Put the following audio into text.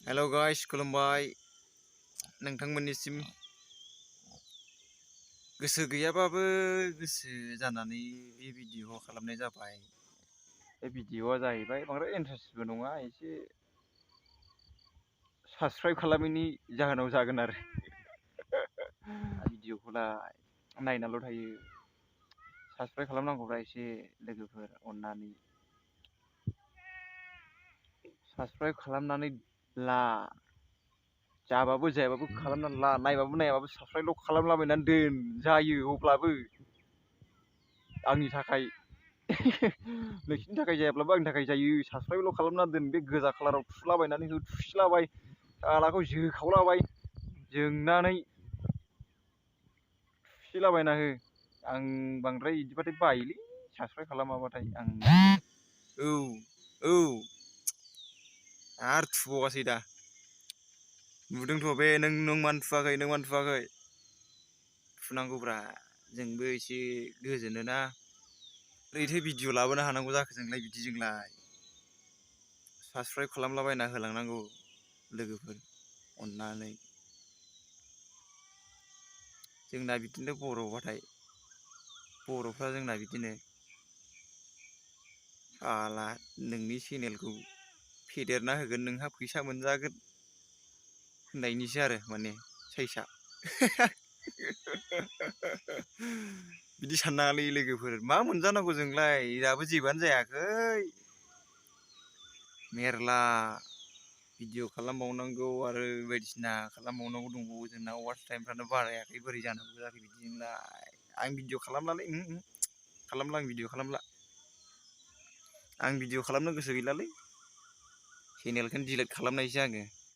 हेल' guys खुलुमबाय नोंथांमोननिसिम गोसो गैयाबाबो गोसो जानानै बे भिडिअ'खौ खालामनाय जाबाय। बे भिडिअ'आ जाहैबाय बांद्राय इन्टारेस्टबो नङा, एसे साबस्क्राइब खालामैनि जाहोनाव जागोन आरो भिडिअ'खौलाय नायनाल' थायो। साबस्क्राइब खालामनांगौब्रा एसे लोगोफोर अननानै साबस्क्राइब खालामनानै ला, जाबाबो जायाबाबो खालामनानै ला, नायबाबो नायाबाबो साबस्क्राइबल' खालामलाबायनानै दोन, जायो अब्लाबो आंनि थाखाय नोंसिनि थाखाय जायाब्लाबो आंनि थाखाय जायो। साबस्क्राइबल' खालामना दोन, बे गोजा खालाराव थुलाबायनानै हो, थुसिलाबाय, गालाखौ जोखावलाबाय, जोंनानै थुसिलाबायना हो। आं बांद्राय इदिबाथाय बायोलै, साबस्क्राइब खालामाबाथाय आं औ आरो थुबावासै दा, नुदोंथ' बे नों मानो थुवाखै थुनांगौब्रा, जोंबो एसे गोजोनोना। ओरैथो भिडिअ' लाबोनो हानांगौ जाखो जोंलाय बिदिजोंलाय। साबस्क्राइब खालामलाबायना होलांनांगौ लोगोफोर अननानै। जोंना बिदिनो बर'फ्रा जोंना बिदिनो साला नोंनि चेनेलखौ फेदेरना होगोन, नोंहा फैसा मोनजागोन होननायनिसो आरो माने साइसआ बिदि साननाङालै लोगोफोर, मा मोनजानांगौ जोंलाय, दाबो जेबोआनो जायाखै। मेरला भिडिअ' खालामबावनांगौ आरो बायदिसिना खालामबावनांगौ दंबावो जोंना। वाच टाइमफ्रानो बारायाखै, बोरै जानांगौ जाखो बिदिजोंलाय। आं भिडिअ' खालामलालै, खालामला आं भिडिअ' खालामला। आं भिडिअ' खालामनो गोसो गैलालै, चेनेलखौनो डिलिट खालामनायसै आङो।